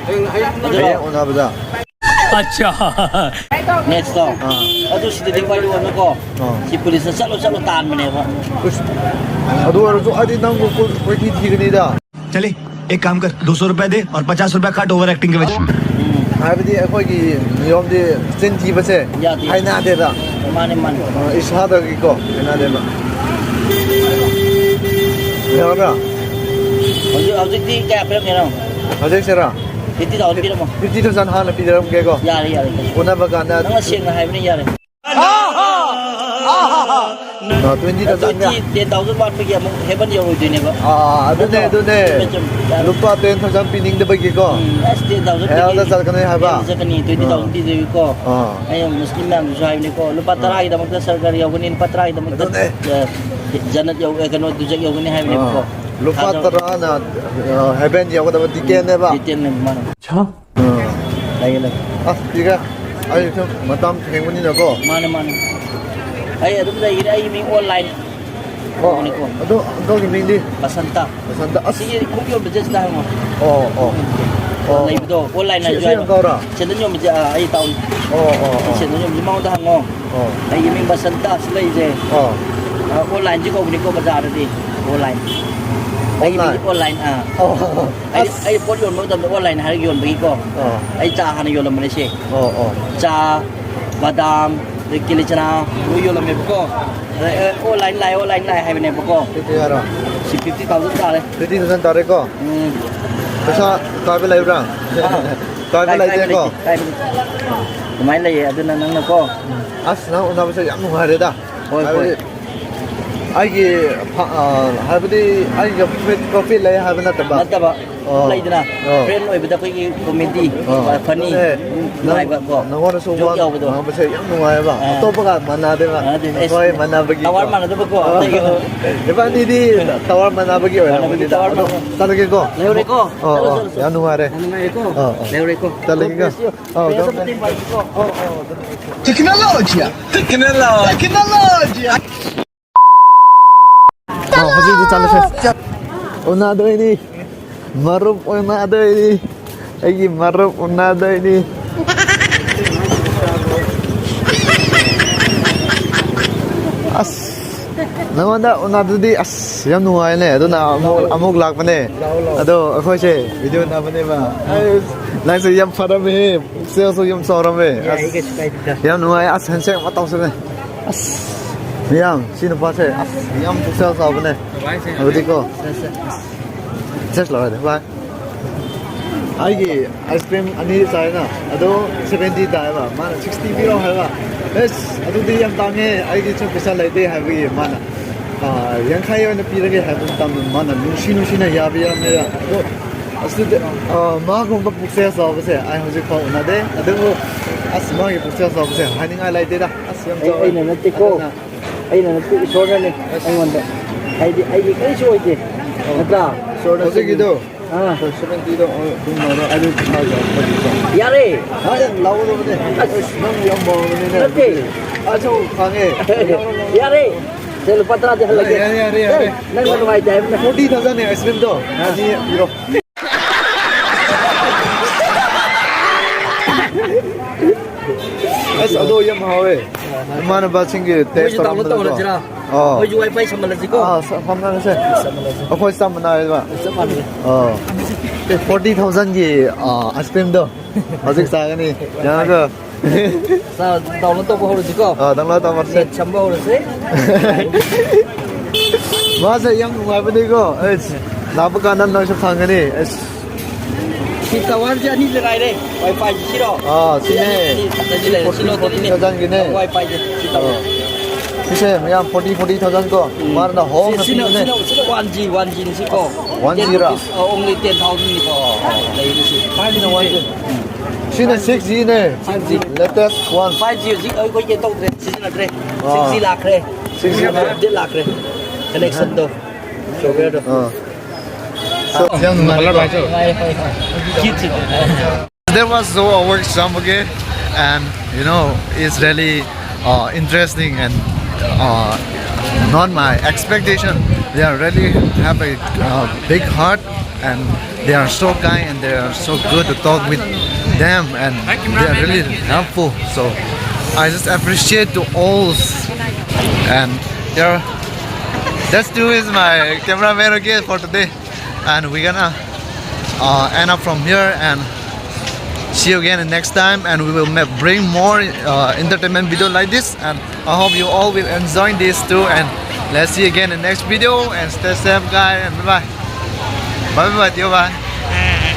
ꯑꯗꯨꯔꯣ? ꯍꯌꯦꯡ ꯎꯅꯕꯗ꯫ ꯑꯠꯆꯥ꯫ ꯅꯦꯛꯁꯇꯣ꯫ ꯑꯥ꯫ ꯑꯗꯨ ꯁꯤꯗꯗꯤ ꯈ꯭ꯋꯥꯏꯗꯒꯤ ꯑꯣꯏꯕꯀꯣ꯫ ꯑꯥ꯫ ꯁꯤ ꯄꯨꯂꯤꯁꯅ ꯆꯠꯂꯣ, ꯆꯠꯂꯣ ꯇꯥꯟꯕꯅꯦꯕ꯫ ꯑꯁ, ꯑꯗꯨ ꯑꯣꯏꯔꯁꯨ ꯑꯩꯗꯤ ꯅꯪꯕꯨ ꯀꯣꯏ-, ꯀꯣꯏꯊꯤ ꯊꯤꯒꯅꯤꯗ꯫ चले, एक काम कर, दो सौ रुपए दे और पचास रुपए काट ओवर एक्टिंग के वजह। ꯎꯝ꯫ ꯍꯥꯏꯕꯗꯤ ꯑꯩꯈꯣꯏꯒꯤ ꯅꯤꯌꯣꯝꯗꯤ ꯆꯤꯟ ꯊꯤꯕꯁꯦ ꯌꯥꯗꯦ꯫ ꯍꯩꯅꯗꯦꯗ꯫ ꯃꯥꯅꯦ, ꯃꯥꯅꯦ꯫ ꯑ, ꯏꯁꯥꯗꯒꯤꯀꯣ ꯍꯩꯅꯗꯦꯕ꯫ ꯌꯥꯔꯕ꯭ꯔꯥ? ꯍꯧꯖꯤꯛ, ꯍꯧꯖꯤꯛꯇꯤ ꯀꯌꯥ ꯄꯤꯔꯝꯒꯦ ꯅꯪ? ꯍꯧꯖꯤꯛꯁꯤꯔꯥ? Fifty thousand ꯄꯤꯔꯝꯃꯣ꯫ Fifty thousand ꯍꯥꯟꯅ ꯄꯤꯖꯔꯝꯒꯦꯀꯣ꯫ ꯌꯥꯔꯦ, ꯌꯥꯔꯦ꯫ ꯎꯅꯕ ꯀꯥꯟꯗ ꯅꯪꯅ ꯁꯦꯡꯅ ꯍꯥꯏꯕꯅꯤ, ꯌꯥꯔꯦ꯫ ꯑꯥ, twenty thousand twenty, ten thousand ꯋꯥꯠꯄꯒꯤ ꯑꯃꯨꯛ heaven ꯌꯧꯔꯣꯏꯗꯣꯏꯅꯦꯕ꯫ ꯑꯥ, ꯑꯗꯨꯅꯦ, ꯅꯠꯇ꯭ꯔꯣ? ꯑꯗꯨꯅꯦ꯫ ꯆꯨꯝꯃꯦ, ꯆꯨꯝꯃꯦ, ꯌꯥꯔꯦ꯫ ꯂꯨꯄꯥ ten thousand ꯄꯤꯅꯤꯡꯗꯕꯒꯤꯀꯣ꯫ ꯎꯝ, ꯑꯁ, ten thousand ꯍꯦꯜꯗ ꯄꯤꯒꯦ꯫ ꯆꯠꯀꯅꯤ ꯍꯥꯏꯕ꯫ ꯍꯦꯜꯗ ꯆꯠꯀꯅꯤ, twenty thousand ꯑꯥ꯫ ꯄꯤꯗꯣꯏꯀꯣ꯫ ꯑꯥ꯫ ꯑꯩꯅ ꯃꯨꯁꯂꯤꯝ ꯃꯌꯥꯝꯗꯨꯁꯨ ꯍꯥꯏꯕꯅꯤꯀꯣ, ꯂꯨꯄꯥ ꯑꯥ꯫ ꯇꯔꯥꯒꯤꯗꯃꯛꯇ ꯁꯔꯒꯔ ꯌꯧꯒꯅꯤ, ꯂꯨꯄꯥ ꯇꯔꯥꯒꯤꯗꯃꯛꯇ, ꯑꯗꯨꯅꯦ꯫ ꯑ, ꯖꯟꯅꯠ ꯌꯧ-, ꯑ, ꯀꯩꯅꯣ, ꯗꯨꯖꯛ ꯌꯧꯒꯅꯤ ꯍꯥꯏꯕꯅꯦꯕꯀꯣ꯫ ꯑꯥ꯫ ꯂꯨꯄꯥ ꯊꯥꯖꯧ꯫ ꯇꯔꯥꯅ, ꯑ, heaven ꯌꯧꯒꯗꯕ ticketꯅꯦꯕ꯫ Ticketꯅꯦ, ꯃꯥꯅꯦ꯫ ꯎꯝ꯫ ꯂꯩꯌꯦ, ꯂꯩ꯫ ꯑꯁ, ꯄꯤꯒꯦ꯫ ꯑꯩ ꯁꯨꯝ ꯃꯇꯝ ꯊꯦꯡꯕꯅꯤꯅꯀꯣ꯫ ꯃꯥꯅꯦ, ꯃꯥꯅꯦ꯫ ꯑꯩ ꯑꯗꯨꯝ ꯂꯩꯒꯅꯤ, ꯑꯩ ꯃꯤꯡ online ꯑꯣ, ꯇꯧꯕꯅꯤꯀꯣ꯫ ꯑꯗꯣ, ꯑꯗꯣꯒꯤ ꯃꯤꯡꯗꯤ? ꯕꯁꯟꯇ꯫ ꯕꯁꯟꯇ, ꯑꯁ꯫ ꯁꯤꯒꯤ ꯈꯣꯡꯎꯞ ꯌꯣꯟꯕꯁꯦ ꯁꯤꯗ ꯍꯪꯉꯣ꯫ ꯑꯣ, ꯑꯣ꯫ ꯑꯣ, ꯂꯩꯕꯗꯣ, online ꯁꯤ, ꯍꯥꯏꯁꯨ ꯁꯤ ꯍꯥꯏꯕ꯫ Uncleꯔꯣ? Sandal ꯌꯣꯟꯕꯁꯦ, ꯑꯥ, ꯑꯩ ꯇꯥꯎꯟ꯫ ꯑꯣ, ꯑꯣ, ꯑꯣ꯫ Sandal ꯌꯣꯟꯕꯁꯦ ꯃꯉꯣꯟꯗ ꯍꯪꯉꯣ꯫ ꯑꯣ꯫ ꯑꯩꯒꯤ ꯃꯤꯡ ꯕꯁꯟꯇ, ꯁꯤ ꯂꯩꯁꯦ꯫ ꯑꯣ꯫ ꯑꯥ, onlineꯁꯤ ꯀꯧꯕꯅꯤꯀꯣ ꯕꯖꯥꯔꯗꯗꯤ꯫ Online꯫ ꯑꯩꯒꯤ ꯃꯤꯡ online? Online, ꯑꯥ꯫ ꯑꯣ, ꯑꯣ, ꯑꯣ꯫ ꯑꯩ, ꯑꯁ꯫ ꯑꯩ ꯄꯣꯠ ꯌꯣꯟꯕ ꯃꯇꯝꯗ online ꯍꯥꯏꯔꯒ ꯌꯣꯟꯕꯒꯤꯀꯣ꯫ ꯑꯣ꯫ ꯑꯩ ꯆꯥ ꯍꯥꯟꯅ ꯌꯣꯜꯂꯝꯕꯅꯦ ꯁꯦ꯫ ꯑꯣ, ꯑꯣ꯫ ꯆꯥ, ꯕꯗꯥꯝ, ꯑꯗꯩ ꯀꯦꯂꯤ ꯆꯅꯥ ꯂꯣꯏ ꯌꯣꯜꯂꯝꯃꯦꯕꯀꯣ꯫ ꯑꯗꯩ, ꯑꯦ, online ꯂꯥꯛꯑꯦ, online ꯂꯥꯛꯑꯦ ꯍꯥꯏꯕꯅꯦꯕꯀꯣ꯫ ꯀꯌꯥꯔꯣ? ꯁꯤ fifty thousand ꯇꯥꯔꯦ꯫ Fifty thousand ꯇꯥꯔꯦꯀꯣ? ꯎꯝ꯫ ꯄꯩꯁꯥ ꯀꯥꯏꯕ ꯂꯩꯕ꯭ꯔꯥ? ꯑꯥ꯫ ꯀꯥꯏꯕ ꯀꯥꯏ-, ꯀꯥꯏꯕ ꯂꯩꯇꯦꯀꯣ? ꯂꯩꯇꯦ, ꯀꯥꯏꯕ ꯂꯩꯇꯦ꯫ ꯑꯗꯨꯃꯥꯏꯅ ꯂꯩꯌꯦ, ꯑꯗꯨꯅ ꯅꯪꯅꯀꯣ꯫ ꯑꯁ, ꯅꯪ ꯎꯅꯕꯁꯦ ꯌꯥꯝ ꯅꯨꯡꯉꯥꯏꯔꯦꯗ꯫ ꯍꯣꯏ, ꯍꯣꯏ꯫ ꯍꯥꯏꯕꯗꯤ ꯑꯩꯒꯤ ꯐ-, ꯑ, ꯍꯥꯏꯕꯗꯤ ꯑꯩꯒ profit, profit ꯂꯩ ꯍꯥꯏꯕ ꯅꯠꯇꯕ꯫ ꯅꯠꯇꯕ꯫ ꯑꯣ꯫ ꯂꯩꯗꯅ, ꯑꯣ꯫ Friend ꯑꯣꯏꯕꯗ ꯑꯩꯈꯣꯏꯒꯤ comedy, ꯑꯣ꯫ Funny, ꯑꯗꯨꯅꯦ꯫ ꯅꯪ-, ꯅꯨꯡꯉꯥꯏꯕ ꯀꯣ꯫ ꯅꯪꯉꯣꯟꯗꯁꯨ joke ꯋꯥ ꯌꯥꯎꯕꯗꯣ꯫ ꯉꯥꯡꯕꯁꯦ ꯌꯥꯝ ꯅꯨꯡꯉꯥꯏꯌꯦꯕ꯫ ꯑꯥ꯫ ꯑꯇꯣꯞꯄꯒ ꯃꯥꯟꯅꯗꯦꯕ꯫ ꯃꯥꯟꯅꯗꯦ꯫ ꯑꯩꯈꯣꯏ ꯑꯁ, ꯃꯥꯟꯅꯕꯒꯤ power ꯀꯣ꯫ ꯃꯥꯟꯅꯗꯕꯀꯣ, ꯑꯣ꯫ ꯑꯇꯩꯒ꯫ ꯏꯕꯥꯅꯤꯗꯤ tower ꯃꯥꯟꯅꯕꯒꯤ ꯃꯥꯟꯅꯕꯒꯤ ꯑꯣꯏꯔꯝꯒꯅꯤꯗ꯫ Tower ꯑꯗꯣ ꯃꯥꯟꯅꯕ꯫ ꯆꯠꯂꯒꯦꯀꯣ꯫ ꯂꯩꯍꯧꯔꯦꯀꯣ꯫ ꯑꯣ, ꯆꯠꯂꯣ, ꯑꯣ, ꯆꯠꯂꯣ, ꯆꯠꯂꯣ꯫ ꯌꯥꯝ ꯅꯨꯡꯉꯥꯏꯔꯦ꯫ ꯌꯥꯝ ꯅꯨꯡꯉꯥꯏꯔꯦꯀꯣ꯫ ꯑꯣ, ꯑꯣ꯫ ꯂꯩꯍꯧꯔꯦꯀꯣ꯫ ꯆꯠꯂꯒꯦꯀꯣ꯫ God bless you꯫ ꯑꯣ, Friends ꯑꯗꯣ꯫ ꯑꯃ ꯇꯤꯡ ꯄꯥꯏꯕꯤꯀꯣ꯫ ꯑꯣ, ꯑꯣ, ꯑꯗꯣ꯫ Technology꯫ Technology꯫ Technology꯫ ꯑꯣ, ꯍꯧꯖꯤꯛ ꯍꯧꯖꯤꯛ ꯆꯠꯂꯁꯦ꯫ ꯎꯅꯗꯣꯏꯅꯤ꯫ ꯃꯔꯨꯞ ꯎꯅꯗꯣꯏꯅꯤ꯫ ꯑꯩꯒꯤ ꯃꯔꯨꯞ ꯎꯅꯗꯣꯏꯅꯤ꯫ ꯑꯁ, ꯅꯉꯣꯟꯗ ꯎꯅꯗꯨꯗꯤ ꯑꯁ ꯌꯥꯝ ꯅꯨꯡꯉꯥꯏꯅꯦ꯫ ꯑꯗꯨꯅ ꯑꯃꯨꯛ, ꯑꯃꯨꯛ ꯂꯥꯛꯄꯅꯦ꯫ ꯑꯗꯣ ꯑꯩꯈꯣꯏꯁꯦ video ꯅꯝꯕꯅꯦꯕ꯫ ꯑꯁ, ꯅꯪꯁꯦ ꯌꯥꯝ ꯐꯔꯝꯃꯦ꯫ ꯄꯨꯛꯆꯦꯜꯁꯨ ꯌꯥꯝ ꯆꯥꯎꯔꯝꯃꯦ꯫ ꯌꯥꯏ, ꯑꯁ, ꯀꯩꯁꯨ ꯀꯥꯏꯗꯦꯗ꯫ ꯌꯥꯝ ꯅꯨꯡꯉꯥꯏ꯫ ꯑꯁ, handshake ꯑꯃ ꯇꯧꯁꯤꯅꯦ꯫ ꯑꯁ, ꯃꯤꯌꯥꯝ, ꯁꯤ ꯅꯨꯄꯥꯁꯦ, ꯑꯁ, ꯌꯥꯝ ꯄꯨꯛꯆꯦꯜ ꯆꯥꯎꯕꯅꯦ꯫ ꯑꯗꯨꯗꯤꯀꯣ꯫ ꯁꯦ, ꯁꯦ꯫ Just ꯂꯧꯔꯗꯤ, bye꯫ ꯑꯩꯒꯤ ꯑꯥꯏꯁ ꯀ꯭ꯔꯤꯝ ꯑꯅꯤ ꯆꯥꯏꯅ, ꯑꯗꯣ ꯁꯚꯦꯟꯇꯤ ꯇꯥꯏꯕ, ꯃꯥꯅ ꯁꯤꯛꯁꯇꯤ ꯄꯤꯔꯣ ꯍꯥꯏꯕ꯫ ꯑꯁ, ꯑꯗꯨꯗꯤ ꯌꯥꯝ ꯇꯥꯡꯉꯦ, ꯑꯩꯒꯤꯁꯨ ꯄꯩꯁꯥ ꯂꯩꯇꯦ ꯍꯥꯏꯕꯒꯤ ꯃꯥꯅ, ꯑꯥ, ꯌꯥꯡꯈꯩ ꯑꯣꯏꯅ ꯄꯤꯔꯒꯦ ꯍꯥꯏꯕ ꯃꯇꯝꯗ ꯃꯥꯅ ꯅꯨꯡꯁꯤ ꯅꯨꯡꯁꯤꯅ ꯌꯥꯕꯤꯔꯝꯃꯦꯕ꯫ ꯑꯗꯣ ꯑꯁꯤꯗ, ꯑꯥ, ꯃꯥꯒꯨꯝꯕ ꯄꯨꯛꯆꯦꯜ ꯆꯥꯎꯕꯁꯦ ꯑꯩ ꯍꯧꯖꯤꯛ ꯐꯥꯎ ꯎꯅꯗꯦ꯫ ꯑꯗꯨꯕꯨ ꯑꯁ, ꯃꯥꯒꯤ ꯄꯨꯛꯆꯦꯜ ꯆꯥꯎꯕꯁꯦ ꯍꯥꯏꯅꯤꯡꯉꯥꯏ ꯂꯩꯇꯦꯗ꯫ ꯑꯁ, ꯌꯥꯝ ꯑꯩ, ꯆꯥꯎꯋꯦ꯫ ꯑꯩꯅ ꯅꯠꯇꯦꯀꯣ꯫ ꯑꯗꯨꯅ ꯑꯩꯅ ꯅꯠꯇꯦ, ꯏꯁꯣꯔꯅꯅꯦ ꯑꯁ꯫ ꯑꯩꯉꯣꯟꯗ꯫ ꯍꯥꯏꯗꯤ ꯑꯩꯒꯤ ꯀꯔꯤꯁꯨ ꯑꯣꯏꯗꯦ꯫ ꯅꯠꯇ꯭ꯔꯥ? ꯏꯁꯣꯔꯅ ꯍꯧꯖꯤꯛꯀꯤꯗꯣ ꯑꯥ꯫ ꯁꯚꯦꯟꯇꯤꯗꯣ ꯑꯗꯨꯝ ꯂꯧꯔꯣ, ꯑꯗꯨ ꯄꯩꯁꯥ ꯌꯥꯝ ꯐꯪꯉꯤꯀꯣ꯫ ꯌꯥꯔꯦ꯫ ꯍꯥꯏ, ꯂꯧꯒꯗꯕꯅꯦ꯫ ꯑꯁ, ꯅꯪ ꯌꯥꯝ ꯃꯥꯡꯕꯅꯤꯅꯦ꯫ ꯅꯠꯇꯦ꯫ ꯑꯩꯁꯨ ꯈꯪꯉꯦ꯫ ꯌꯥꯔꯦ꯫ ꯁꯦ, ꯂꯨꯄꯥ ꯇꯔꯥꯗꯤ ꯍꯜꯂꯒꯦ꯫ ꯌꯥꯔꯦ, ꯌꯥꯔꯦ, ꯌꯥꯔꯦ꯫ ꯅꯪ ꯅꯨꯡꯉꯥꯏꯇꯦ ꯍꯥꯏꯕꯅꯦ꯫ ꯐꯣꯔꯇꯤ ꯊꯥꯎꯖꯟꯅꯦ ꯑꯥꯏꯁ ꯀ꯭ꯔꯤꯝꯗꯣ꯫ ꯑꯥ꯫ ꯑꯅꯤ ꯄꯤꯔꯣ꯫ ꯑꯁ, ꯑꯗꯣ ꯌꯥꯝ ꯍꯥꯎꯋꯦ꯫ ꯏꯃꯥꯟꯅꯕꯁꯤꯡꯒꯤ ꯇꯦꯁ ꯃꯣꯏꯁꯨ ꯗꯥꯎꯟꯂꯣꯗ ꯇꯧꯔꯝꯕꯗꯣ꯫ ꯇꯧꯍꯜꯂꯁꯤꯔꯥ? ꯑꯣ꯫ ꯃꯣꯏꯁꯨ ꯋꯥꯏ ꯐꯥꯏ ꯁꯝꯍꯜꯂꯁꯤꯀꯣ꯫ ꯑꯥ, ꯁ-, ꯁꯝꯍꯜꯂꯁꯦ꯫ ꯁꯝꯍꯜꯂꯁꯤ꯫ ꯑꯩꯈꯣꯏ ꯆꯞ ꯃꯥꯟꯅꯩꯕ꯫ ꯆꯞ ꯃꯥꯟꯅꯩ꯫ ꯑꯣ꯫ ꯑꯦ, ꯐꯣꯔꯇꯤ ꯊꯥꯎꯖꯟꯒꯤ, ꯑꯥ, ꯑꯥꯏꯁ ꯀ꯭ꯔꯤꯝꯗꯣ ꯍꯧꯖꯤꯛ ꯆꯥꯒꯅꯤ꯫ ꯌꯥꯔꯒ꯫ ꯆꯥ, ꯗꯥꯎꯟꯂꯣꯗ ꯇꯧꯕ ꯍꯧꯔꯁꯤꯀꯣ꯫ ꯑꯥ, ꯗꯥꯎꯟꯂꯣꯗ ꯇꯧꯕ ꯍꯧꯔꯁꯦ꯫ ꯅꯦꯠ ꯁꯝꯕ ꯍꯧꯔꯁꯦ꯫ ꯃꯥꯁꯦ ꯌꯥꯝ ꯅꯨꯡꯉꯥꯏꯕꯅꯤꯀꯣ꯫ ꯑꯩꯁ, ꯂꯥꯛꯄ ꯀꯥꯟꯗ ꯅꯣꯏꯁꯨ ꯐꯪꯒꯅꯤ꯫ ꯑꯩꯁ꯫ ꯁꯤ ꯇꯥꯋꯔꯁꯦ ꯑꯅꯤꯗ ꯉꯥꯏꯔꯦ꯫ ꯋꯥꯏ ꯐꯥꯏꯁꯦ ꯁꯤꯔꯣ? ꯑꯥ, ꯁꯤꯅꯦ꯫ ꯑꯅꯤ ꯈꯛꯇꯗꯤ ꯂꯩꯔꯦ꯫ ꯁꯤ ꯐꯣꯔꯇꯤ, ꯐꯣꯔꯇꯤ ꯂꯣꯀꯦꯜꯗꯅꯤꯅꯦ꯫ ꯊꯥꯎꯖꯟꯒꯤꯅꯦ꯫ ꯋꯥꯏ ꯐꯥꯏꯁꯦ꯫ ꯁꯤ ꯇꯧꯔꯣ꯫ ꯑꯥ꯫ ꯁꯤꯁꯦ ꯃꯌꯥꯝ ꯐꯣꯔꯇꯤ, ꯐꯣꯔꯇꯤ ꯊꯥꯎꯖꯟ ꯀꯣ꯫ ꯎꯝ꯫ ꯃꯥꯅ ꯁꯤ, ꯍꯣꯡꯅ ꯁꯤꯅ, ꯄꯤꯕꯅꯦ꯫ ꯁꯤꯅ, ꯁꯤꯅ ꯋꯥꯟ ꯖꯤ, ꯋꯥꯟ ꯖꯤꯅꯤ ꯁꯤꯀꯣ꯫ ꯋꯥꯟ ꯖꯤꯔꯥ? Ten rupees, uh, only ten thousand ꯅꯤꯀꯣ꯫ ꯑꯣ, ꯑꯣ, ꯂꯩꯔꯤꯁꯤ꯫ Five G one G. ꯁꯤꯅ ꯁꯤꯛꯁ ꯖꯤꯅꯦ꯫ Five G. Latest one꯫ Five G ꯍꯧꯖꯤꯛ ꯑꯩꯈꯣꯏ ꯀꯩꯅꯣ ꯇꯧꯗ꯭ꯔꯦ, ꯁꯤꯖꯤꯟꯅꯗ꯭ꯔꯦ꯫ ꯑꯥ꯫ ꯁꯤꯛꯁ ꯖꯤ ꯂꯥꯛꯈ꯭ꯔꯦ꯫ ꯁꯤꯛꯁ ꯖꯤ ꯂꯥꯛꯈ꯭ꯔꯦ꯫ ꯑꯞꯗꯦꯠ ꯂꯥꯛꯈ꯭ꯔꯦ꯫ ꯀꯅꯦꯛꯁꯟꯗꯣ꯫ ꯁꯣꯐꯋꯦꯌꯔꯗꯣ꯫ ꯑꯥ꯫ So, ꯌꯥꯝ ꯅꯨꯡꯉꯥꯏꯔꯦꯀꯣ? ꯅꯨꯡꯉꯥꯏꯔꯦ, ꯍꯣꯏ, ꯍꯣꯏ꯫ That was so our exam, okay? And, you know, it's really, uh, interesting and, uh, not my expectation. They are really have a, uh, big heart, and they are so kind and they are so good to talk with them, and they are really helpful. So I just appreciate to all. And there, that's two is my cameraman again for today. And we're gonna, uh, end up from here and see you again next time. And we will ma-, bring more, uh, entertainment video like this. And I hope you all will enjoy this too. And let's see you again in next video. And stay safe, guys. And bye bye. Bye bye, bye.